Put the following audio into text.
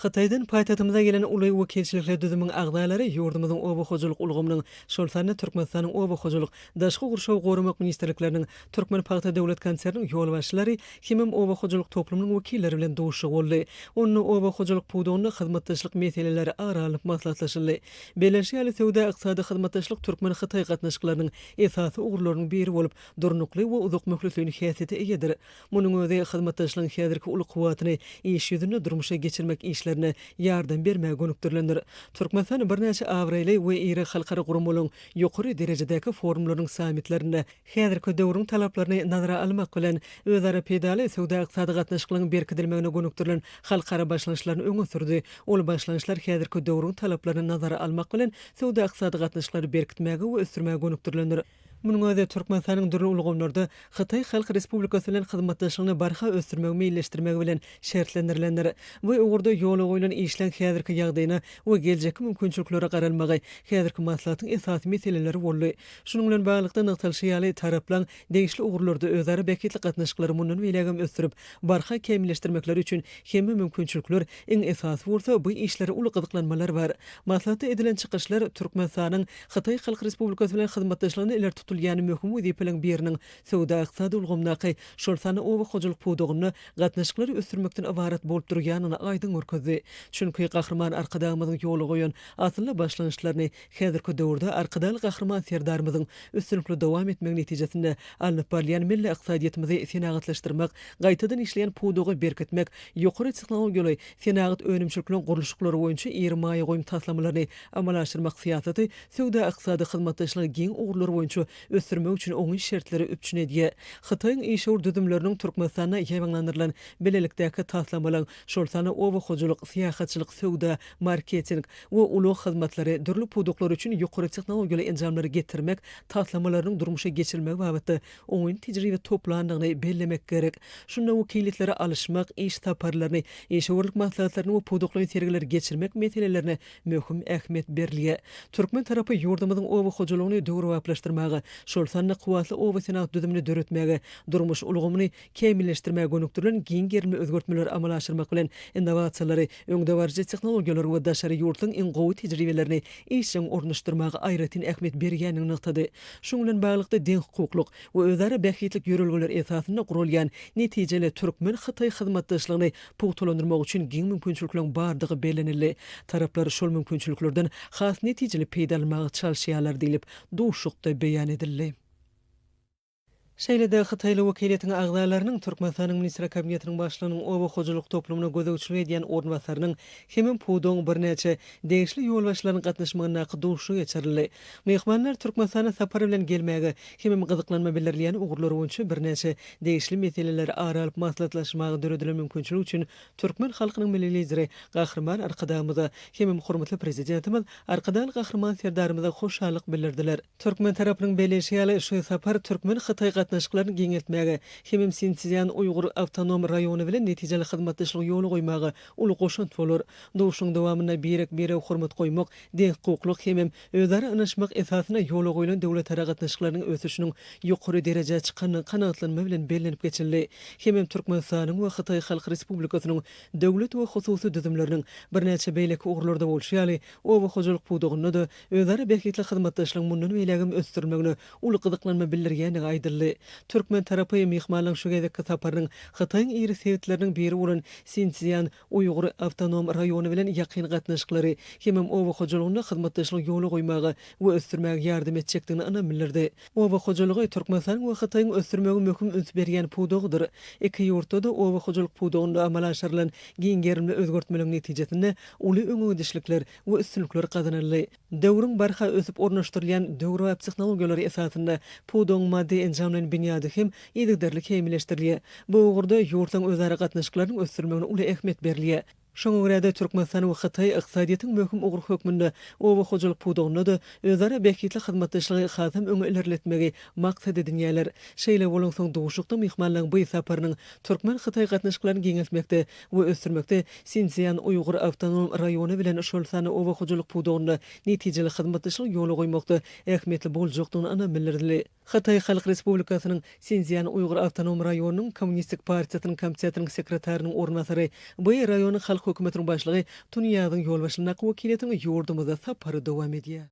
Hytaýdan paýtagtymyza gelen uly wekilçilikli düzümiň agzalary ýurdumyzyň oba hojalyk ulgamynyň, şol sanda Türkmenistanyň Oba hojalyk, Daşky gurşawy goramak ministrlikleriniň, Türkmenpagta döwlet konserniniň ýolbaşçylary hemem oba hojalyk toplumynyň wekilleri bilen duşuşygy boldy. Onda oba hojalyk pudagynda hyzmatdaşlyk meseleleri ara alnyp maslahatlaşyldy. Bellenişi ýaly, söwda-ykdysady hyzmatdaşlyk türkmen-hytaý gatnaşyklarynyň esasy ugurlarynyň biri bolup, durnukly we uzakmöhletleýin häsiýete eýedir. Munuň özi hyzmatdaşlygyň häzirki uly kuwwatyny iş ýüzünde durmuşa geçirmek işlerine ýardam bermäge gönükdirilendir. Türkmenistan birnäçe abraýly we iri halkara guramalaryň ýokary derejedäki forumlarynyň sammitlerinde häzirki döwrüň talaplaryny nazara almak bilen, özara peýdaly söwda-ykdysady gatnaşyklaryň berkidilmegine gönükdirilen halkara başlangyçlaryny öňe sürdi. Ol başlangyçlar häzirki döwrüň talaplaryny nazara almak bilen, söwda-ykdysady gatnaşyklary berkitmäge we ösdürmäge gönükdirilendir. Munuň özi Türkmenistanyň dürli ulgamlarda Hytaý Halk Respublikasy bilen hyzmatdaşlygyny barha ösdürmegi meýilleşdirmegi bilen şertlendirilendir. Bu ugurda ýola goýlan işleň häzirki ýagdaýyna we geljekki mümkinçiliklere garalmagy häzirki maslahatyň esasy meseleleri boldy. Şunuň bilen baglylykda nygtalyşy ýaly, taraplaň degişli ugurlarda özara bähbitli gatnaşyklary mundan beýlägem ösdürip, barha kämilleşdirmekleri üçin hemme mümkinçilikler, iň esasy bolsa, bu işlere uly gyzyklanmalar bar. Maslahatda edilen çykyşlar Türkmenistanyň Hytaý Halk Respublikasy bilen hyzmatdaşlygynda ileri tutulýan möhüm wezipeleriň biriniň söwda-ykdysady ulgamdaky, şol sanda oba hojalyk pudagynda gatnaşyklary ösdürmekden ybarat bolup durýandygyny aýdyň görkezdi. Çünki Gahryman Arkadagymyzyň ýola goýan asylly başlangyçlaryny häzirki döwürde Arkadagly Gahryman Serdarymyzyň üstünlikli dowam etmegi netijesinde alnyp barylýan milli ykdysadyýetimizi senagatlaşdyrmak, gaýtadan işleýän pudagy berkitmek, ýokary tehnologiýaly senagat önümçilikleriniň gurluşyklary boýunça iri maýa goýum taslamalaryny amala aşyrmak syýasaty söwda-ykdysady hyzmatdaşlygy giň ugurlar boýunça ösdürmek üçin oňyn şertleri üpjün edýär. Hytaýyň işewür düzümleriniň Türkmenistanda ýaýbaňlandyrylan bilelikdäki taslamalaryň, şol sanda oba hojalyk, syýahatçylyk, söwda, marketing we ulag hyzmatlary, dürli pudaklar üçin ýokary tehnologiýaly enjamlary getirmek taslamalarynyň durmuşa geçirilmegi babatda oňyn tejribe toplandygyny bellemek gerek. Şunda wekiliýetleri alyşmak, iş saparlaryny, işewürlik maslahatlaryny we pudaklaýyn sergileri geçirmek meselelerine möhüm ähmiýet berilýär. Türkmen tarapy ýurdumyzyň oba hojalygyny döwrebaplaşdyrmaga, şol sanda kuwwatly oba senagat düzümini döretmäge, durmuş ulgamyny kämilleşdirmäge gönükdirilen giň gerimli özgertmeleri amala aşyrmak bilen, innowasiýalary, öňdebaryjy tehnologiýalary we daşary ýurtlaryň iň gowy tejribelerini işjeň ornaşdyrmaga aýratyn ähmiýet berýändigini nygtady. Şunuň bilen baglylykda, deňhukuklyk we özara bähbitlik ýörelgeleri esasynda guralýan netijeli türkmen-hytaý hyzmatdaşlygyny pugtalandyrmak üçin giň mümkinçilikleriň bardygy bellenildi. Taraplar şol mümkinçiliklerden has netijeli peýdalanmaga çalyşýarlar diýlip, duşuşykda beýan edildi. Şeýle-de hytaýly wekiliýetiň agzalarynyň Türkmenistanyň Ministrler Kabinetiniň Başlygynyň oba hojalyk toplumyna gözegçilik edýän orunbasarynyň hemem pudagyň birnäçe degişli ýolbaşçylarynyň gatnaşmagyndaky duşuşyk geçirildi. Myhmanlar Türkmenistana sapar bilen gelmäge hemem gyzyklanma bildirilýän ugurlar boýunça birnäçe degişli meseleleri ara alyp maslahatlaşmaga döredilen mümkinçilik üçin türkmen halkynyň Milli Lideri Gahryman Arkadagymyza hemem hormatly Prezidentimiz Arkadagly Gahryman Serdarymyza hoşallyk bildirdiler. Türkmen tarapynyň belleýşi ýaly, şu sapar türkmen-hytaý gatnaşyklaryny giňeltmäge hemem Sinszýan-Uýgur awtonom raýony bilen netijeli hyzmatdaşlygy ýola goýmaga uly goşant bolar. Duşuşygyň dowamynda birek-birege hormat goýmak, deňhukuklylyk hemem özara ynanyşmak esasynda ýola goýlan döwletara gatnaşyklarynyň ösüşiniň ýokary derejä çykandygy kanagatlanma bilen bellenip geçildi. Hemem Türkmenistanyň we Hytaý Halk Respublikasynyň döwlet we hususy düzümleriniň birnäçe beýleki ugurlarda bolşy ýaly, oba hojalyk pudagynda-da özara bähbitli hyzmatdaşlygyň mundan beýlägem ösdürilmegine uly gyzyklanma bildirýändigi aýdyldy. Türkmen tarapy myhmanlaryň şu gezekki saparynyň Hytaýyň iri sebitleriniň biri bolan Sinszýan Uýgur awtonom raýony bilen ýakyn gatnaşyklary hemem oba hojalygynda hyzmatdaşlygy ýola goýmaga we ösdürmäge ýardam etjekdigine ynam bildirdi. Oba hojalygy Türkmenistanyň we Hytaýyň ösdürmegi möhüm üns berýän pudagydyr. Iki ýurtda-da oba hojalyk pudagynda amala aşyrylan giň gerimli özgertmeleriň netijesinde uly öňegidişlikler we üstünlikler gazanyldy. Döwrüň barha ösüp ornaşdyrylýan döwrebap tehnologiýalary esasynda pudagyň maddy-enjamlaýyn binýady hem yzygiderli kämilleşdirilýär. Bu ugurda ýurtlaryň özara gatnaşyklarynyň ösdürilmegine uly ähmiýet berilýär. Şoňa görä-de, Türkmenistan we Hytaý ykdysadyýetiň möhüm ugry hökmünde oba hojalyk pudagynda-da özara bähbitli hyzmatdaşlygy hasam öňe ilerletmegi maksat edinýärler. Şeýle bolansoň, duşuşykda myhmanlaryň bu saparynyň türkmen-hytaý gatnaşyklaryny giňeltmekde we ösdürmekde Sinszýan-Uýgur awtonom raýony bilen şol sanda oba hojalyk pudagynda netijeli hyzmatdaşlygy ýola goýmakda ähmiýetli boljakdygyna ynam bildirildi. Hytaý Halk Respublikasynyň Sinszýan-Uýgur awtonom raýonynyň Kommunistik partiýasynyň komitetiniň sekretarynyň orunbasary, bu raýonyň Halk. Hökümetiniň Başlygy Tunýazyň ýolbaşçylygyndaky wekiliýetiň ýurdumyza sapary dowam edýär.